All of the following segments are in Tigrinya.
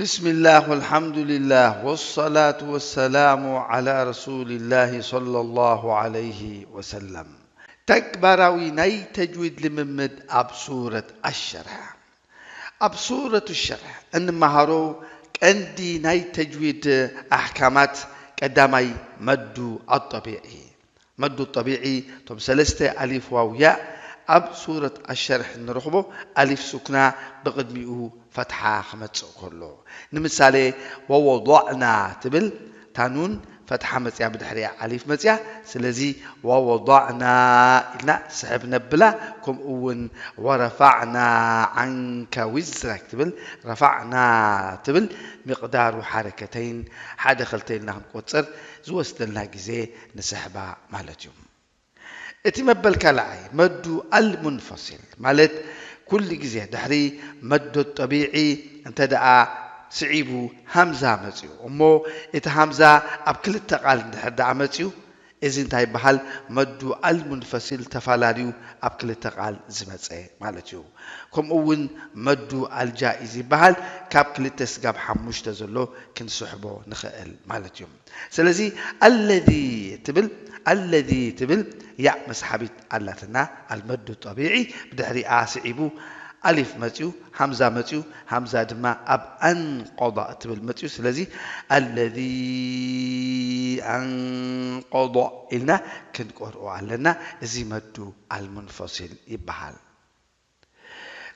بسم الله والحمد لله والصلاة والسلام على رسول الله صلى الله عليه وسلم። ተግባራዊ ናይ ተጅዊድ ልምምድ ኣብ ሱረት ኣሸርሕ። ኣብ ሱረቱ ሸርሕ እንመሃሮ ቀንዲ ናይ ተጅዊድ ኣሕካማት ቀዳማይ መዱ ኣጠቢዒ። መዱ ጠቢዒ እቶም ሰለስተ ኣሊፍ ዋው ያእ ኣብ ሱረት ኣሸርሕ እንረኽቦ ኣሊፍ ሱክና ብቕድሚኡ ፈትሓ ክመጽእ ከሎ። ንምሳሌ ወወضዕና ትብል ታኑን ፈትሓ መጽያ ብድሕሪያ ኣሊፍ መጽያ። ስለዚ ወወضዕና ኢልና ስሕብ ነብላ። ከምኡ እውን ወረፋዕና ዓንከ ዊዝረክ ትብል ረፋዕና ትብል ሚቕዳሩ ሓረከተይን ሓደ ክልተ ኢልና ክንቆጽር ዝወስደልና ግዜ ንስሕባ ማለት እዩ። እቲ መበል ካልኣይ መዱ ኣልሙንፈሲል ማለት ኩሉ ግዜ ድሕሪ መዶ ጠቢዒ እንተ ደኣ ስዒቡ ሃምዛ መጽዩ እሞ እቲ ሃምዛ ኣብ ክልተ ቃል እንድሕር ደኣ መጽዩ እዚ እንታይ ይበሃል? መዱ ኣልሙንፈሲል ተፈላለዩ ኣብ ክልተ ቃል ዝመጸ ማለት እዩ። ከምኡ እውን መዱ ኣልጃኢዝ ይበሃል። ካብ ክልተ ስጋብ ሓሙሽተ ዘሎ ክንስሕቦ ንኽእል ማለት እዩ። ስለዚ ኣለዚ ትብል ኣለዚ ትብል ያእ መስሓቢት ኣላትና ኣልመዱ ጠቢዒ ብድሕሪኣ ስዒቡ ኣሊፍ መፅዩ ሃምዛ መፅዩ ሃምዛ ድማ ኣብ ኣንቆض እትብል መፅዩ ስለዚ ኣለዚ ኣንቆض ኢልና ክንቆርኦ ኣለና። እዚ መዱ ኣልሙንፈሲል ይበሃል።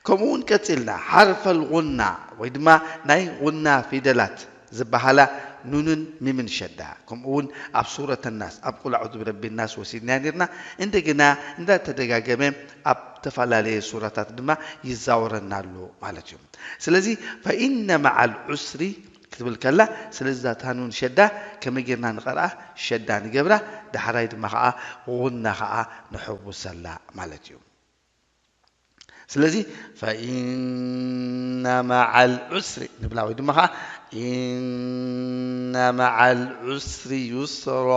ከምኡ እውን ቀፂልና ሓርፈል ጉና ወይ ድማ ናይ ጉና ፊደላት ዝበሃላ ኑንን ሚምን ሸዳ ከምኡ እውን ኣብ ሱረት ናስ ኣብ ቁል ኣዑዙ ብረቢ ናስ ወሲድና ነርና። እንደገና እንዳተደጋገመ ኣብ ተፈላለየ ሱራታት ድማ ይዛወረና ኣሎ ማለት እዩ። ስለዚ ፈኢነ መዓል ዑስሪ ክትብል ከላ ስለዚ ዛታ ኑን ሸዳ ከመይ ጌርና ንቐርኣ ሸዳ ንገብራ ዳሕራይ ድማ ከዓ ጉና ከዓ ንሕውሰላ ማለት እዩ። ስለዚ ፈኢነ መዓል ዑስሪ ንብላ ወይ ድማ ከዓ ኢነ መዓል ዑስሪ ዩስራ።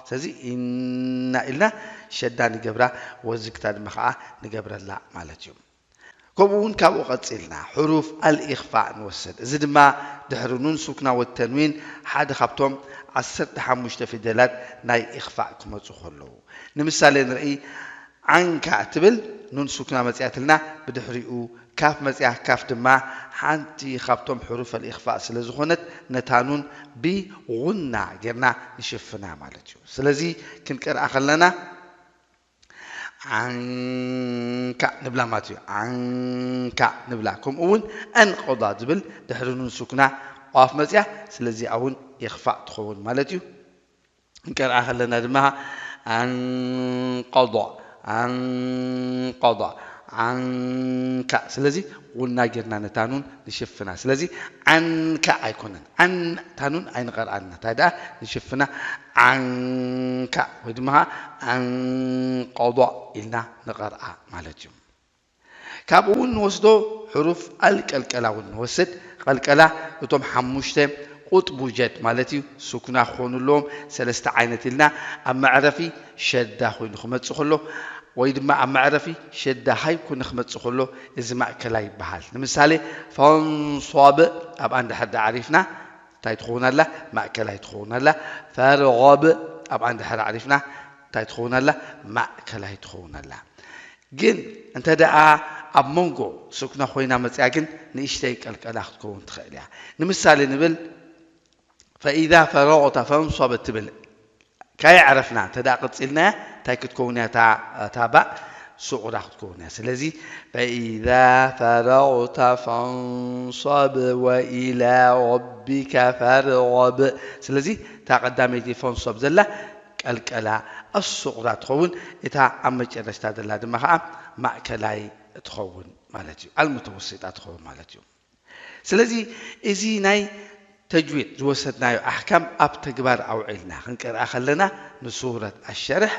ስለዚ ኢና ኢልና ሸዳ ንገብራ ወዝግታ ድማ ከዓ ንገብረላ ማለት እዩ። ከምኡ እውን ካብኡ ቀፂልና ሕሩፍ ኣልኢኽፋእ ንወስድ። እዚ ድማ ድሕሪ ኑን ሱክና ወተንዊን ሓደ ካብቶም ዓሰርተ ሓሙሽተ ፊደላት ናይ ኢኽፋእ ክመፁ ከለዉ ንምሳሌ ንርኢ ዓንካ ትብል ኑን ሱክና መፅያትልና ብድሕሪኡ ካፍ መፅያ ካፍ ድማ ሓንቲ ካብቶም ሕሩፍ ኣልኢኽፋእ ስለ ዝኾነት ነታ ኑን ብጉና ጌርና ንሽፍና ማለት እዩ። ስለዚ ክንቀርኣ ከለና ዓንካ ንብላ ማለት እዩ። ዓንካ ንብላ ከምኡ እውን ኣንቆዳ ዝብል ድሕሪ ኑን ሱክና ቋፍ መፅያ ስለዚ እውን ኢኽፋእ ትኸውን ማለት እዩ። ክንቀርኣ ከለና ድማ ኣንቀض ኣንቀض ዓንካ ስለዚ ውና ጌርና ነታኑን ንሽፍና ስለዚ ዓንካ ኣይኮነን ዓን ታኑን ኣይንቐርኣና እንታይ ደኣ ንሽፍና ዓንካ ወይ ድማ ኣንቀض ኢልና ንቐርኣ ማለት እዩ። ካብኡ እውን ንወስዶ ሕሩፍ ኣልቀልቀላ እውን ንወስድ። ቀልቀላ እቶም ሓሙሽተ ቁጥቡጀት ማለት እዩ ሱክና ክኾኑ ኣለዎም። ሰለስተ ዓይነት ኢልና ኣብ መዕረፊ ሸዳ ኮይኑ ክመፅእ ከሎ ወይ ድማ ኣብ መዕረፊ ሸዳ ሃይኮነ ክመፅእ ከሎ እዚ ማእከላ ይበሃል። ንምሳሌ ፈንሶብ ኣብኣ እንድሕር ዳ ዓሪፍና እንታይ ትኸውን ኣላ? ማእከላይ ትኸውን ኣላ። ፈርغብ ኣብኣ እንድሕር ዓሪፍና እንታይ ትኸውን ኣላ? ማእከላይ ትኸውን ኣላ። ግን እንተ ደኣ ኣብ መንጎ ሱክና ኮይና መፅያ ግን ንእሽተይ ቀልቀላ ክትከውን ትኽእል እያ። ንምሳሌ ንብል ፈኢዛ ፈረቕተ ፈንሶብ እትብል ካየዕረፍና እንተ ደኣ ቅፂልናያ እንታይ ክትከውን እያ እታ ባእ ሱቕራ ክትከውን እያ። ስለዚ ፈኢዛ ፈረቕተ ፈንሶብ ወኢላ ረቢከ ፈርغብ። ስለዚ እታ ቀዳመይቲ ፈንሶብ ዘላ ቀልቀላ ኣሱቕራ ትኸውን፣ እታ ኣብ መጨረሽታ ዘላ ድማ ከዓ ማእከላይ ትኸውን ማለት እዩ፣ ኣልሙተወሲጣ ትኸውን ማለት እዩ። ስለዚ እዚ ናይ ተጅዊድ ዝወሰድናዮ ኣሕካም ኣብ ተግባር ኣውዒልና ክንቀርኣ ከለና ንሱረት ኣሸርሕ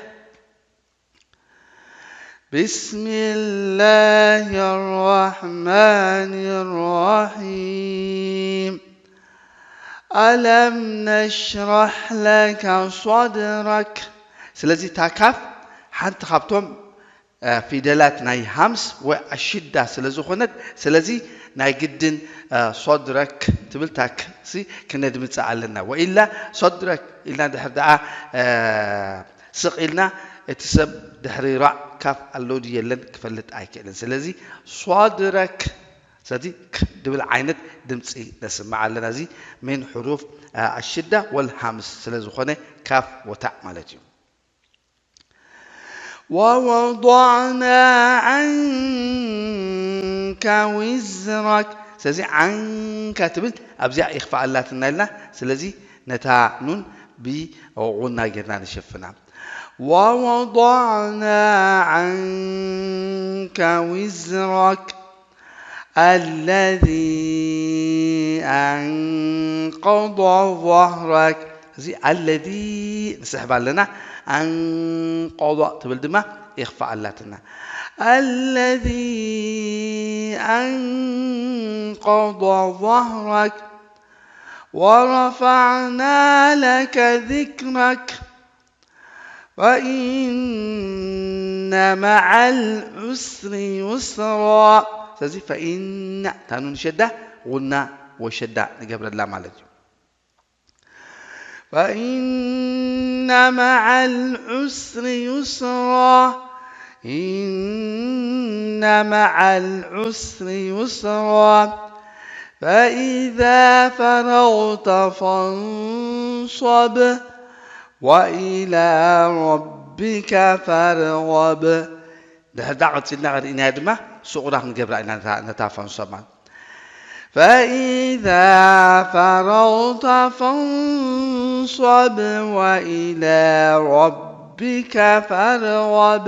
بسم الله الرحمن الرحيم ألم نشرح لك صدرك ስለዚ እታ ካፍ ሓንቲ ካብቶም ፊደላት ናይ ሃምስ ወይ ኣሽዳ ስለ ዝኾነት፣ ስለዚ ናይ ግድን ሶድረክ ትብል ታክሲ ክነድምፃ ኣለና። ወኢላ ሶድረክ ኢልና ድሕር ደኣ ስቕ ኢልና እቲ ሰብ ድሕሪ ራዕ ካፍ ኣሎ ድዩ የለን ክፈልጥ ኣይክእልን። ስለዚ ሶድረክ፣ ስለዚ ክ ድብል ዓይነት ድምፂ ነስምዕ ኣለና። እዚ ምን ሕሩፍ ኣሽዳ ወል ሃምስ ስለ ዝኾነ ካፍ ወታዕ ማለት እዩ። ووضعنا عنك وزرك። ስለዚ ዓንካ ትብል ኣብዚኣ ይኽፋ ኣላትና ኢልና፣ ስለዚ ነታ ኑን ብغنة ጌርና ንሸፍና። ووضعنا عنك وزرك الذي أنقض ظهرك። እዚ الذي ንስሕብ ኣለና። ኣንቀض ትብል ድማ ይኽፋ ኣላትና። الذي أنقض ظهرك ورفعنا لك ذكرك فإن مع العسر يسرا. ስለዚ ፈኢነ እታ ኑን ሸዳ غنة ወይ ሸዳ ንገብረላ ማለት እዩ። فإن مع العسر يسرا. إن مع العسر يسرا. فإذا فرغت فانصب وإلى ربك فارغب. ድሕር ዳ ቀፂልና ርኢናዮ ድማ ስቑራ ክንገብራ ኢና ነታ ፈንሶብ ማለት። فإذا فرغت فانصب وإلى ربك فارغب.